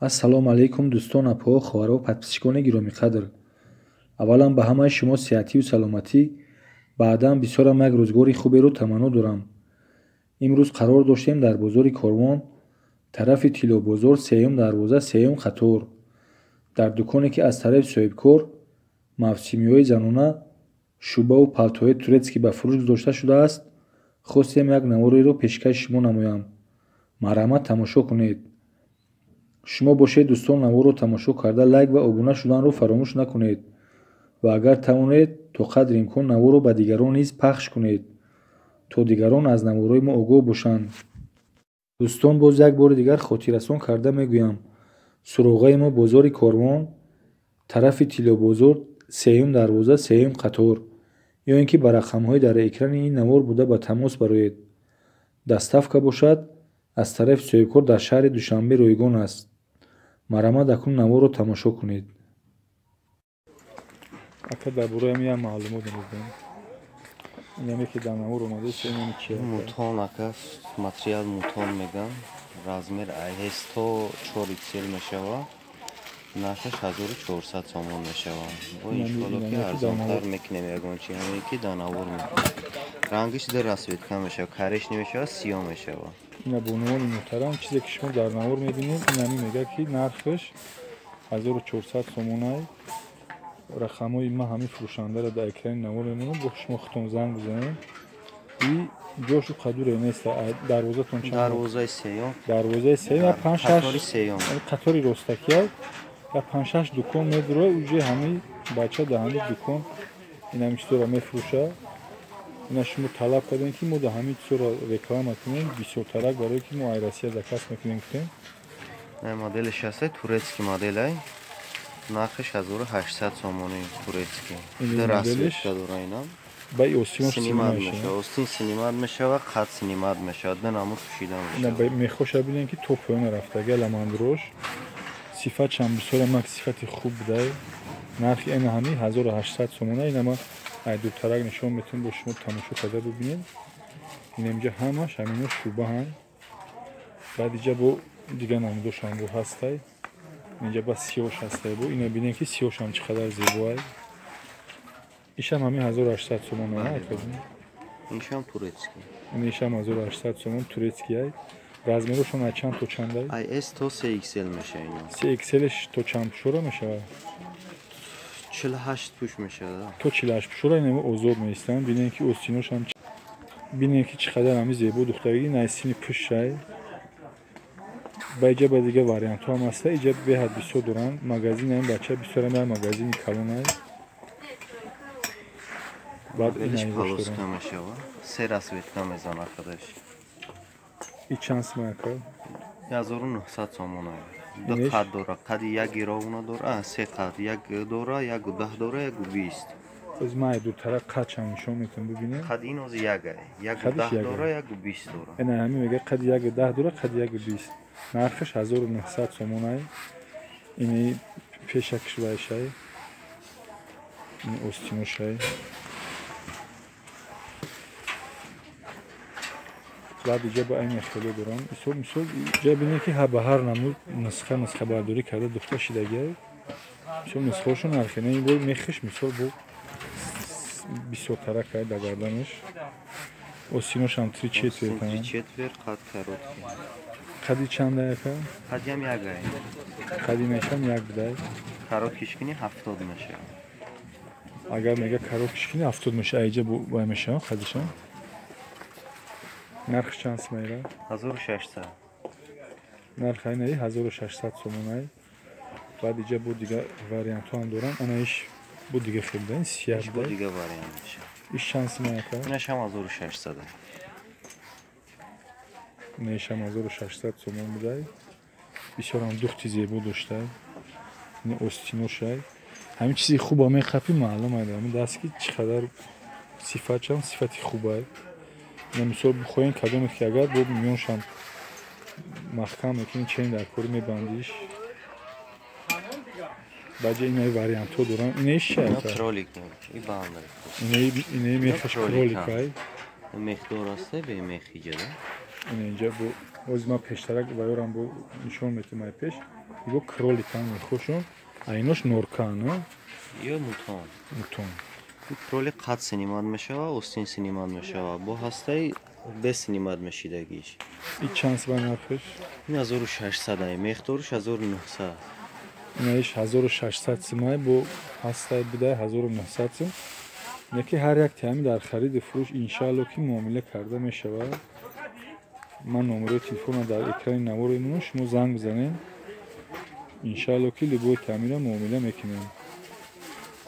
Ассалому алайкум дӯстон, апоҳо, хоҳаро, подписчикони гиромиқадр. Аввалан ба ҳамаи шумо сеҳатию саломатӣ, баъдан бисёрам як рӯзгори хуберо таманно дорам. Имрӯз қарор доштем дар бозори Корвон, тарафи Тиллобозор, сеюм дарвоза, сеюм қатор, дар дуконе ки аз тарафи соҳибкор мавсимиҳои занона, шӯбаву палтоҳои турецкӣ ба фурӯш гузошта шудааст, хостем як навореро пешкаши шумо намоям. Марҳамат, тамошо кунед. Шумо бошед, дӯстон, наворро тамошо карда лайк ва обуна шуданро фаромӯш накунед ва агар тавонед, то қадри имкон наворро ба дигарон низ пахш кунед, то дигарон аз наворҳои мо огоҳ бошанд. Дӯстон, боз як бори дигар хотиррасон карда мегӯям, суроғаи мо бозори Корвон, тарафи Тиллобозор, сеюм дарвоза, сеюм қатор, ё ин ки ба рақамҳои дар экрани ин навор буда ба тамос бароед. Доставка бошад аз тарафи соҳибкор дар шаҳри Душанбе ройгон аст. Марҳамат, акнун наворро тамошо кунед. Ака, дар бораи ҳамин як маълумот медиҳем. Инаме ки дар навор омадааст, инаме чи? Мутон, ака, материал мутон меган. Размер АС то 4 XL мешава. Нархаш 1400 сомон мешава. Бо иншоалло ки арзонтар мекунем ягон чи, ҳаме ки дар навор мекунем. Рангиш дар расцветка мешава, коричневый мешава, сиёҳ мешава. Ина, бонувони муҳтарам, чизе ки шумо дар навор мебинед, инами мега ки нархаш 1400 сомонай. Рақамҳои ма ҳамин фурӯшандаро дар экрани навор мемонам, бо шумо худтон занг бизанед. И ҷошу қадуре нест. Дарвозатон чанд? Дарвозаи сеюм. Дарвозаи сеюм, як панҷ шаш қатори сеюм. Қатори ростакия, як панҷ шаш дукон медурояд, уҷе ҳамин бача дар ҳамин дукон инами чизоро мефурӯшад. Ина шумо талаб кардем ки мо дар ҳамин чизоро реклама кунем бисёртарак, барое ки мо ай Россия заказ мекунем, гуфтем. Моделиш ҳаста, турецкий моделай. Нархаш 1800 сомони, турецкий. Расцветка дора инам. Ба остинаш снимать мешава, остин снимать мешава, қад снимать мешава, ду намуд пӯшида мешава. Мехоша бинем ки то поёна рафтага ламандрош. Сифатшам бисёрам як сифати хуб будай. Нархи ина ҳами 1800 сомона. Ина ма ай дуртарак нишон метавонем, бо шумо тамошо карда бибинед. Ина инҷа ҳамаш ҳамино шӯбаҳанд. Баъд иҷа бо дигар намудошам бо ҳастай. Инҷа ба сиёш ҳастай бо. Ина бинем ки сиёшам чӣ қадар зебоай. Ишам ҳамин 1800 сомон, Ишам турецкий. Ишам 1800 сомон, турецкий ай. Размерошон аз чанд то чанд ай? Ай S то 3XL мешава ино. 3XL-ш то чанд пӯшора мешавад? 48 пӯш мешавад. То 48 пӯшора инаме озод меистанд. Бинем ки остиношам, бинем ки чӣ қадар ҳами зебо духтарагӣ найсини пӯшай. Ба иҷа ба дигар вариантҳо ҳам ҳаста. Иҷа беҳад бисёр доранд. Магазин ҳамин бача бисёрам як магазини калонай. Баъд Моделиш полоска мешава. Се расцветка мезана худаш. И чанд сима, ака? 1900 сомон. Ду қад дора, қади як ровно дора, се қад, як дора, як даҳ дора, як бист. Оз ма дуртарак қадшам нишон метавонам, бибинем. Қад ин оз як ай. Як даҳ дора, як бист дора. Ина ҳамин мега қади як даҳ дора, қади як бист. Нархаш 1900 сомон ай. Ини пешакш вайшай. Ини остиношай. Баъд иҷа ба айни хеле дорам. Мисол, мисол, иҷа бинем ки ба ҳар намуд нусха нусхабардорӣ карда духта шидагиай. Мисол, нусхаҳошон ҳархел. Ин бо мехиш, мисол, бо бисёртарак ай дар гарданаш. Остиношам три четверть. Три четверть, қад короткий. Қади чанд ай, ака? Қадиам як ай. Қади мешам як будай. Короткиш кини 70 мешава. Агар мега короткиш кини 70 мешава, иҷа бо мешава қадишам. Нарх чанд симайра? 1600. Нарх айнаи 1600 сомонай. Баъд иҷа бо дигар вариантҳо ҳам дорам. Ана иш бо дига хел да, ин сияҳ бо дига вариант мешава. Иш чанд симай, ака? Инашам 1600. Инашам 1600 сомон будай. Бисёрам духти зебо доштай. Ин остиношай. Ҳамин чизи хуба мехапи, маълум ай ҳамин даст ки чӣ қадар сифатшам сифати хубай. Ина мисол бихоҳем кадоме ки агар бо миёншам маҳкам мекунӣ, чен дар кори мебандиш. Баъд инаи вариантҳо дорам. Инаи чи ака? Кролик. И банда. Инаи мехаш кролик ай. Мехдор аст, бе мех иҷа да. Ина инҷа бо Ози ман пештарак ба ёрам бо нишон метем ай пеш. Иго кроликан мехошон. А инош норкан, а? Ё мутон. Мутон. Кролик қад синимат мешава, остин синимат мешава. Бо ҳастаи бе синимат мешидагиш. И чанд сима нархиш? Ин 1600 ай, меқдориш 1900. Инаиш 1600 симай бо ҳастаи бидай 1900 сим. Неки ҳар як тиами дар хариди фурӯш иншаалло ки муомила карда мешавад. Ман номерои телефонро дар экрани навор мемонам, шумо занг бизанед. Иншаалло ки любой таъмира муомила мекунем.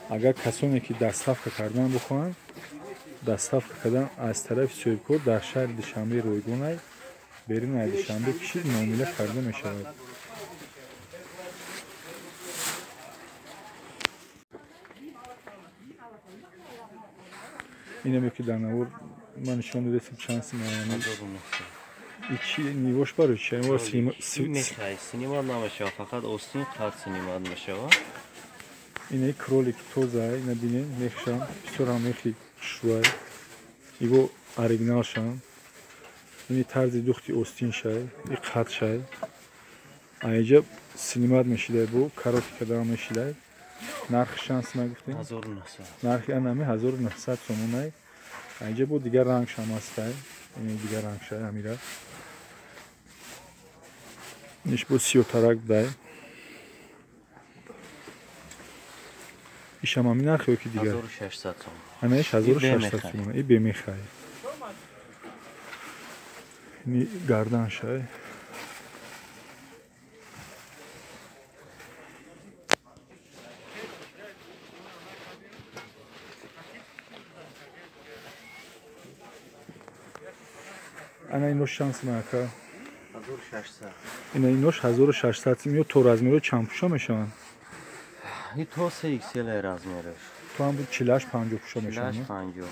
Агар касоне ки доставка кардан бихоҳанд, доставка кардан аз тарафи соҳибкор дар шаҳри Душанбе ройгонай, берун аз Душанбе кишид муомила карда мешавад. Инаме ки дар навор ман нишон додастам чанд сим Ичи нивош барои чи? Синима намешава, фақат остин қад синимат мешава. Ине кролик тоза, ина бинен, мехшам, бисёрам мехи хушрӯай. Иво оригиналшам. Ини тарзи духти остиншай, и қадшай. Аиҷа синимат мешидай бо, кароти кадаам мешидай. Нархи чанд сима гуфтем? 1900. Нархи анами 1900 сомонай. Аиҷа бо дигар рангшам ҳастай. Ини дигар рангшай амира. Иш бо сиётарак будай. Ишам ҳамин нарх ё ки дигар? 1600 сомон. Ана иш 1600 сомон. И бемехай. Ини гарданшай. Ана инош чанд сима ака? 1600. Ина инош 1600 сим. Ё то размеро чанд пуша мешаванд? И то 3XL размераш. То ҳам 48 50 пуша мешаванд. 48 50.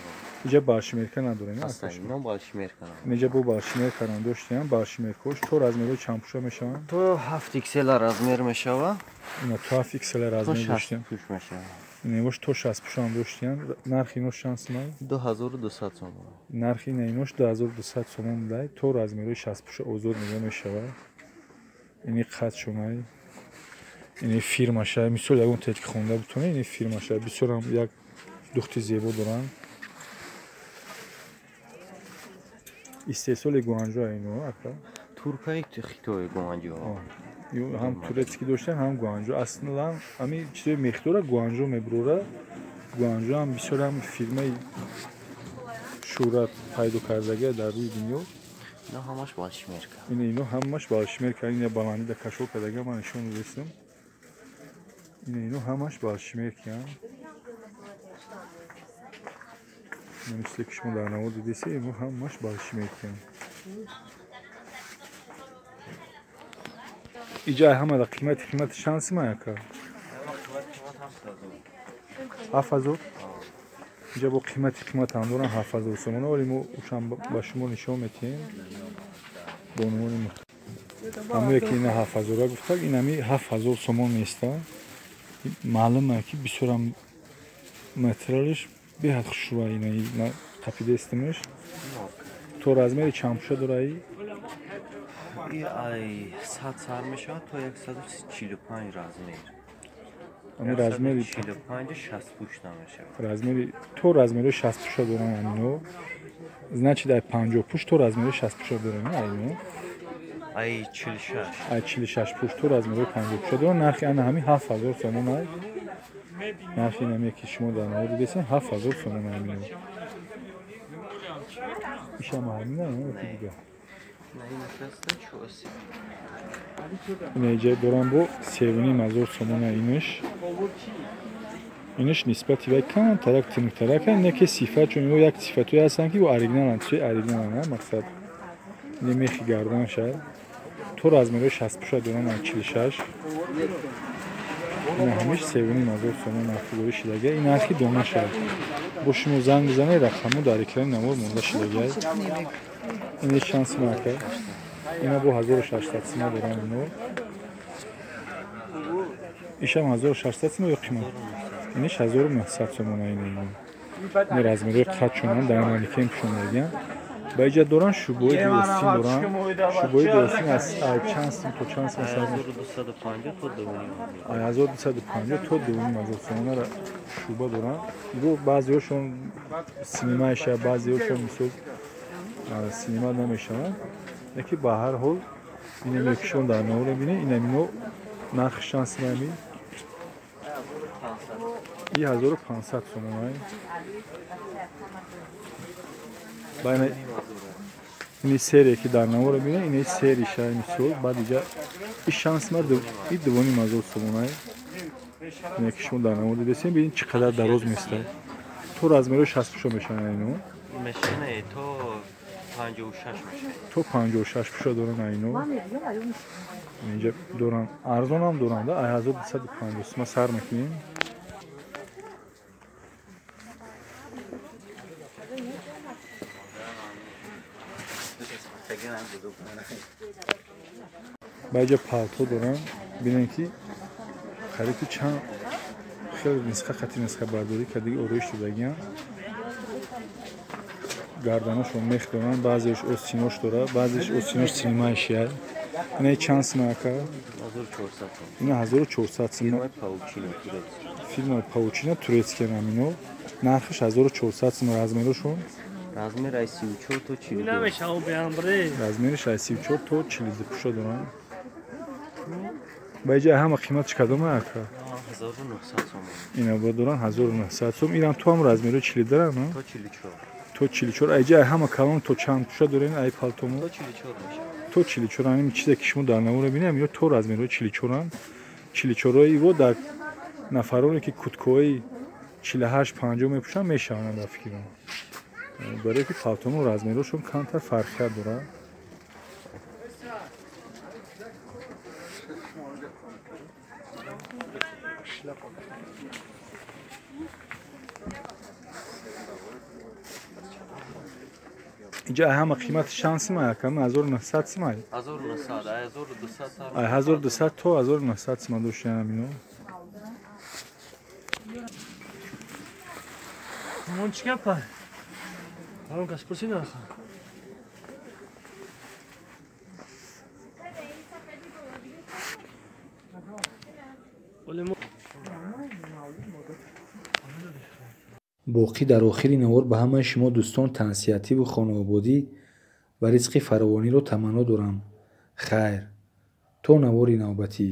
Иҷа баршимерка надорем, ака? Ино баршимерка. Иҷа бо баршимеркарам доштем, баршимеркош то размеро чанд пуша мешаванд? То 7XL размер мешава. Ина то 7XL размер доштем. То 60 пуш мешава. Инош то 60 пушам доштем. Нархи инош чанд сима? 2200 сомон. Нархи ина инош 2200 сомон будай. То размерои 60 пуша озод нига мешава. Ини қад шумай. Ини фирмаша, мисол ягон течки хонда бутоне, ини фирмаша. Бисёрам як духти зебо доранд. Истеҳсоли Гуанҷо ино ака? Туркаи Хитои Гуанҷо. Ҳам турецкӣ доштан, ҳам Гуанҷо. Аслан ҳами чизои мехдора Гуанҷо мебурора. Гуанҷо ҳам бисёр ҳам фирмаи шӯҳрат пайдо кардагия дар рӯи дунё. Ино ҳамаш балшимерка. Ино ҳамаш балшимерка. Ина баландида кашол кардага ман нишон додастам. Ино ҳамаш балшимеркиян. Мисли ки шумо дар наво дидеси, ино ҳамаш балшимеркиян. Иҷа ҳамада қимати чанд сима ака? 7000. Иҷа бо қимат ҳам дорам 7000 сомона, вале мо ушам ба шумо нишон метиҳем бо унвони ҳамое ки ина 7000 гуфтак, ин ҳами 7000 сомон неста. Маълума ки бисёрам материалиш беҳад хушрӯа, ина қапидестимиш. То размери чанд пуша дораи? И ай 100 сар мешавад то 145 размер. Ами размери 45 60 пуш намешавад. Размери то размери 60 пуша дорам амино. Значит ай 50 пуш то размери 60 пуша дорам аймино. Ай 46. Ай 46 пуш то размери 50 пуша дорам. Нархи ана ҳами 7000 сомон ай. Нархи инаме ки шумо дар навор дидесен 7000 сомон аймино. Ишам ҳамина ё дигар. Ина иҷа дорам бо 3500 сомона иниш. Иниш нисбати вай камтарак тинуктарак, не ки сифат, чун ё як сифатое ҳастанд ки оригиналанд, чизи оригиналанд, мақсад. Ин мехи гардан шад. То размерои 60 пуша дорам 46. Ина ҳамиш 3500 сомон нархгузорӣ шидага. Ин нархи дона шад. Бо шумо занг бизанед, рақамҳо дар экрани навор монда шидага. Ин чанд сима ака? Ина бо 1600 сима дорам ино. Ишам 1600 сима ё қимат? Иниш 1900 сомона ина ино. Ин размерои қад чунан дар манекен пӯшондагиян. Ба иҷа доранд шӯбои дуостин доранд. Шӯбои дуостин аз чанд сим то чанд сим? 1250 то 2,5. 1250 то 2,5 сомонара шӯба доранд. Иго баъзеҳошон синимаиша, баъзеҳошон мисол синима намешаванд. Яке ба ҳар ҳол инаме ки шумо дар навор мебинед, инамино нархи чанд сим ами? И 1500 сомона. Байна ини серия ки дар навор мебинед, ини сериша мисол, баъд иҷа и шанс ма и 2,5 сомона. Ине ки шумо дар навор дидесем, бинед чӣ қадар дароз места. То размеро 60 пушо мешаванд ино. Мешаванд то 56 мешаванд. То 56 пушо доранд ино. Инҷа доранд, арзонам доранд, 1250 сима сар мекунем. Баъҷа палто доранд, бинед ки харидки чанд хеле нисха хати нисха бардорӣ кардиги ороиш додагианд. Гарданашон мех доранд, баъзеаш остинош дорад, баъзеаш остинош синимаишия. Ина чанд сима ака? 1400 сом. Ина 1400 сима. Фирмаи Паучина турецкий ҳамино. Нархаш 1400 сима, размерошон? Размер ай 34 то 42. Размериш ай 34 то 42 пуша доранд. Ба иҷа ҳама қиматш кадома ака? 1900 сом. Ина бо доранд 1900 сом. Инам то ҳам размеро 40 доранд, То 44. То 44. Ай иҷа ҳама калон то чанд пуша дорен ай палтомо? То 44 мешавад. То 44. Ҳамин чизе ки шумо дар навор мебинед, ино то размеро 44-анд. 44-и во дар нафароне ки куткои 48 50 мепӯшанд мешаванд ба фикрам. Барои ки палтомо размерошон камтар фарқият дорад. Инҷа ҳама қимати чанд сима якам? 1900 сима. 1900, 1200. 1200 то 1900 сима доштан ино. Мон чӣ гапа? Ҳамон кас пурсид аха. Боқӣ дар охири навор ба ҳамаи шумо дӯстон тансиҳативу хонаободӣ ва ризқи фаровониро таманно дорам. Хайр, то навори навбатӣ.